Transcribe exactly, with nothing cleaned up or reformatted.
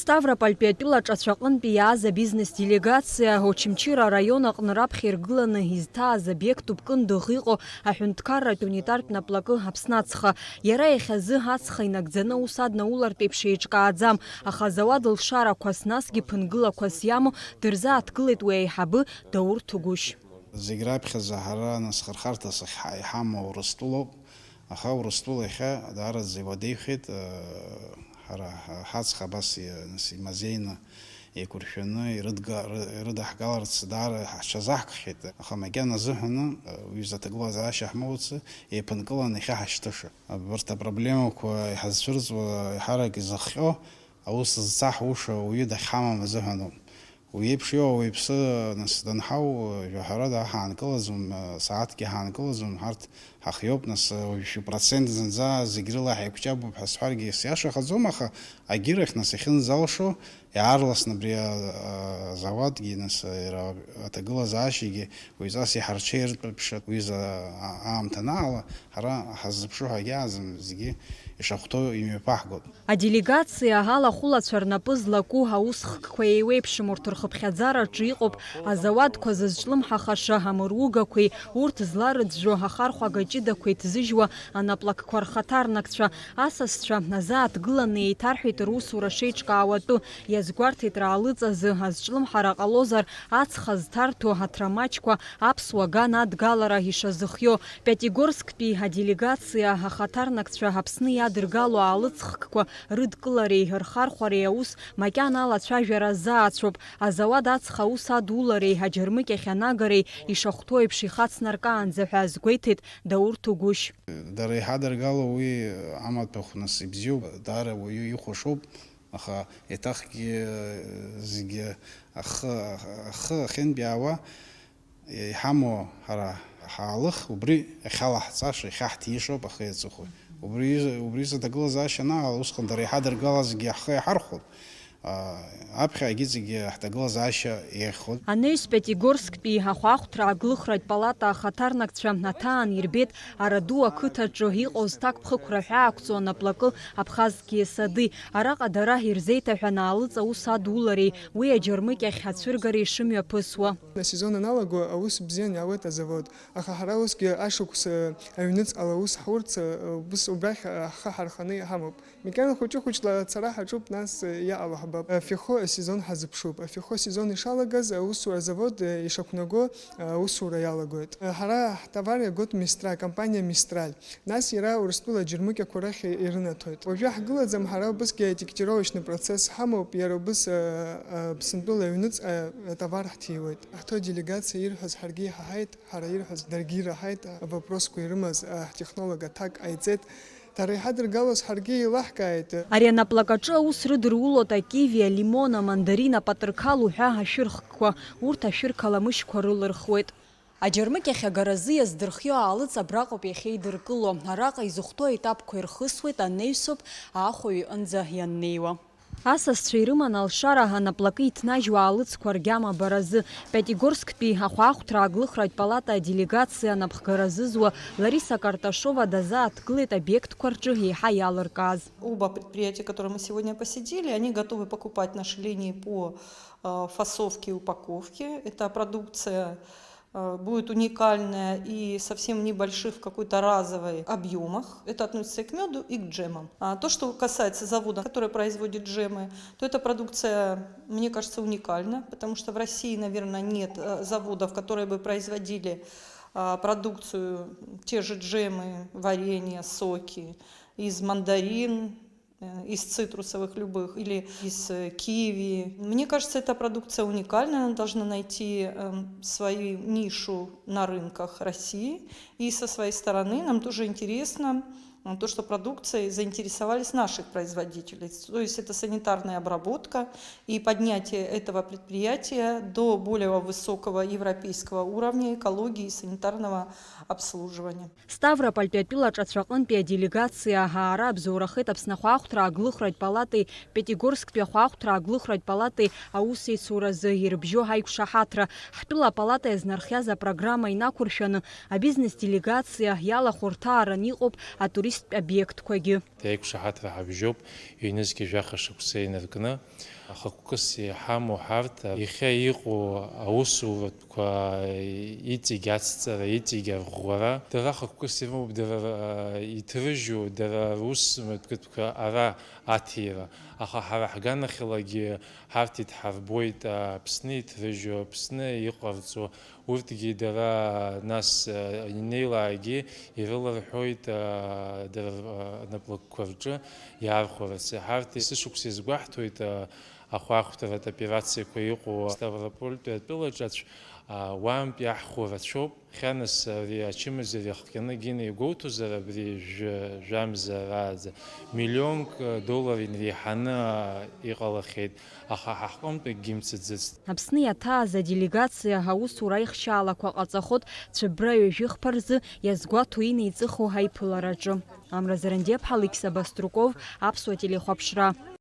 Ставропольтәи атәыла ҿацәаҟынтәи иааз абизнес делегациа Очамчыра араион аҟны раԥхьа иргыланы изҭааз обиектуп Кындыӷ иҟоу аҳәынҭқарратә унитартә наплакы Аԥсны ацха. Иара иахьазы ацха инагӡаны аус аднаулартә еиԥш еиҿкааӡам, аха азауад лшарақәас, насгьы ԥынгылақәас иамоу дырзааҭгылеит уи аиҳабы Даур Ҭыгәышь. Зегь раԥхьаӡа ҳара нас хырхарҭас иҳа-, иҳамоу Урыстәылоуп. Аха Урыстәыла иахьа даараӡа иуадаҩхеит, э, ҳара ҳа-, ҳаҵх абас и-, нас имазеины, еиқәыршәаны ирыдга-, ры-, ирыдаҳгаларц даара ҳҽазаҳкхьеит. Аха макьана азыҳәаны, э, уҩыза аҭагылазаашьа ҳмоуц, еиԥынкыланы иахьа ҳашьҭыша. Абарҭ апроблемақәа иҳазцәырҵуа, еиҳарак изыхҟьо, аус зцаҳуша уаҩы дахьҳамам азыҳәаноуп. Уи еиԥш иоуа уаҩԥсы, нас, данҳау, жәаҳәарада ҳаанкылаӡом, сааҭкгьы ҳаанкылаӡом, ҳарҭ ҳахиоуп, нас, уажәшәи процент зынӡа зегь рыла ҳаиқәҷабуп ҳәа сҳәаргьы сиашахаӡом, аха агьырахь, нас, иахьынӡалшо, иаарласны абри а-, а-, азауадгьы, нас, иара аҭагылазаашьагьы уаҩҵас иҳарҽеиртәаԥшат, уҩыза а-, аамҭа анаала, ҳара ҳаззыԥшу ҳагьааӡам, зегьы ишахәҭоу имҩаԥаҳгоит. Аделегациа алахәылацәа рнапы злаку аусхкқәа еиуеиԥшым, урҭ рхыԥхьаӡараҿы иҟоуп азауадқәа зызҿлымҳахаша амыругақәеи, урҭ зларыӡәӡәо ахархәага ҷыдақәеи ҭзыжьуа анаплакқәа рхаҭарнакцәа, асасцәа азааҭгыланы еиҭарҳәеит русура шеиҿкаауа атәы, иазгәарҭеит раалыҵазы азҿлымҳара ҟалозар, ацха зҭарҭәо аҭрамаҷқәа аԥсуа ган адгалара ишазыхио. Пиатигорсктәи аделегациа ахаҭарнакцәа Аԥсны иадыргало аалыҵхкқәа рыдкылареи рхархәареи аус макьана алацәажәара азаацәоуп. Азауад ацха аус адулареи аџьармыкьахь анагареи ишахәҭоу еиԥш ихацнаркаанӡа ҳәа азгәеиҭеит Даур Ҭыгәышь. Дара иҳадыргало уи амаҭәахә нас ибзиоуп, даара уаҩы ихәашоуп, аха еиҭахгьы зегьы ахы, ахы ахьынтәаауа, иҳамоу ҳара ҳаалых, убри иахьалаҳҵаша, иахьаҳҭиишоуп ахы иаҵыхәа. Убри, убри изы аҭагылазаашьа анаала, усҟан дара иҳадыргалазгьы ҳхы иаҳархәон. А, аԥхьа агьыҵегьы ҳҭагылазаашьа еиӷьхон. Анаҩс Пиатигорсктәи ахәаахәҭра аглыхратә палата ахаҭарнакцәа аҭаан ирбеит Араду ақыҭаҿы иҟоу зҭакԥхықәра ҳәаақәҵоу анаплакы Абхазские сады. Араҟа дара ирзеиҭаҳәан аалыҵ аус адулареи уи аџьармыкьахь ацәыргареи шымҩаԥысуа. Асезон аналаго аус бзиан иаауеит азавод, аха ҳара усгьы ашықәс, э, аҩныҵҟала аус ҳурц, э, ус убрахь, э, ҳхы ҳарханы иҳамоуп. Макьана хәыҷы-хәыҷла ацара ҳаҿуп, нас, э, иаауа ҳбап. Афехо асезон ҳазыԥшуп. Афехо асезон ишалагаз аусура азавод, э, ишақәнаго, э, аусура иалагоит. Э, ҳара ҳтовар иагоит Мистра, компаниа Мистраль. Нас иара Урыстәыла аџьармыкьақәа рахь ирынаҭоит. Уажәы ҳгылаӡам, ҳара убысгьы аетикетировочный процесс ҳамоуп, иара убыс, а, а, Аԥсынтәыла аҩныҵҟа атовар ҳҭиуеит. Ҳҭоу делегациа ирҳәаз ҳаргьы иҳаҳаит, ҳара ирҳәаз даргьы ираҳаит, авопросқәа ирымаз, а, ҳтехнолог аҭак ҟаиҵеит. Дара иҳадыргалоз ҳаргьы еилаҳкааит. Ари анаплакаҿы аус рыдырулоит акиви, алимон, амандарин, апатырқал уҳәа ашәырхкқәа, урҭ ашәырқаламышьқәа рылырхуеит. Аџьармыкьахь агаразы иаздырхио аалыҵ абраҟоуп иахьеидыркыло. Араҟа изыхәҭоу аетапқәа ирхысуеит, анаҩсоуп аахәаҩ иҟынӡа ианнеиуа. Асасцәа ирыман алшара анаплакы иҭнажьуа аалыҵқәа ргьама абаразы. Пиатигорсктәи ахәаахәҭра аглыхратә палата аделегациа анапхгара зызуа Лариса Карташова дазааҭгылеит обиектқәа рҿы еиҳа иалыркааз. Оба предприятия, которые мы сегодня посетили, они готовы покупать наши линии по, э, фасовке и упаковке. Это продукция, э, будет уникальная и совсем небольших в какой-то разовой объемах. Это относится и к меду, и к джемам. А то, что касается завода, который производит джемы, то эта продукция, мне кажется, уникальна, потому что в России, наверное, нет, э, заводов, которые бы производили, а, продукцию, те же джемы, варенье, соки из мандарин, э, из цитрусовых любых или из, э, киви. Мне кажется, эта продукция уникальная, она должна найти, эм, свою нишу на рынках России. И со своей стороны нам тоже интересно, м, то, что продукцией заинтересовались наших производителей. То есть это санитарная обработка и поднятие этого предприятия до более высокого европейского уровня экологии и санитарного обслуживания. Ставропольтәи атәыла ҿацә аҟынтәи аделегациа аара абзоурахеит Аԥсны ахәаахәҭра аглыхратә палатеи Пиатигорсктәи ахәаахәҭра аглыхратә палатеи аусеицуразы ирыбжьоу ҳаиқәшаҳаҭра. Ҳтәыла апалата иазнархиаз апрограмма инақәыршәаны, абизнес делегациа иалахәырҭааран иҟоуп атуристтә обиектқәагьы. Еиқәшаҳаҭра ҳабжьоуп, ҩнызқьи жәаха шықәса инаркны. Ахықәкыс иҳамоу ҳарҭ, иахьа иҟоу аусуратә Иҵегь ацҵара, иҵегь арӷәӷәара, дара ахықәкыс ирымоуп, дара иҭрыжьу, дара рус мҩаԥгатәқәа ара аҭира. Аха ҳара ҳганахьалагьы ҳарҭ идҳарбоит, Аԥсны иҭрыжьу, Аԥсны иҟарҵо, урҭгьы дара нас инеилаагьы ирыларҳәоит дара рнаплакқәа рҿы иаархәарц. Ҳарҭ есышықәса иазгәаҳҭоит ахәаахәҭаратә операциақәа иҟоу Ставропольтәи атәылаҿ аӡә уаантәи аҳхәа рацәоуп. Хьанас ари ачымазара иахҟьаны Гина игәоуҭозар, абри жәа-, жәамза рааӡа миллионк доллар инреиҳаны иҟалахьеит, аха ҳа ҳҟынтә акгьы имцаӡыцт. Аԥсны иаҭааз аделегациа аусура аихшьаалақәа ҟаҵахоит Цәыббра ҩажәихԥа рзы иазгәаҭо инеиҵыху ҳаиԥылараҿы. Амра Зарандиаԥҳа, Алықьса Баструков, Аԥсуа телехәаԥшра.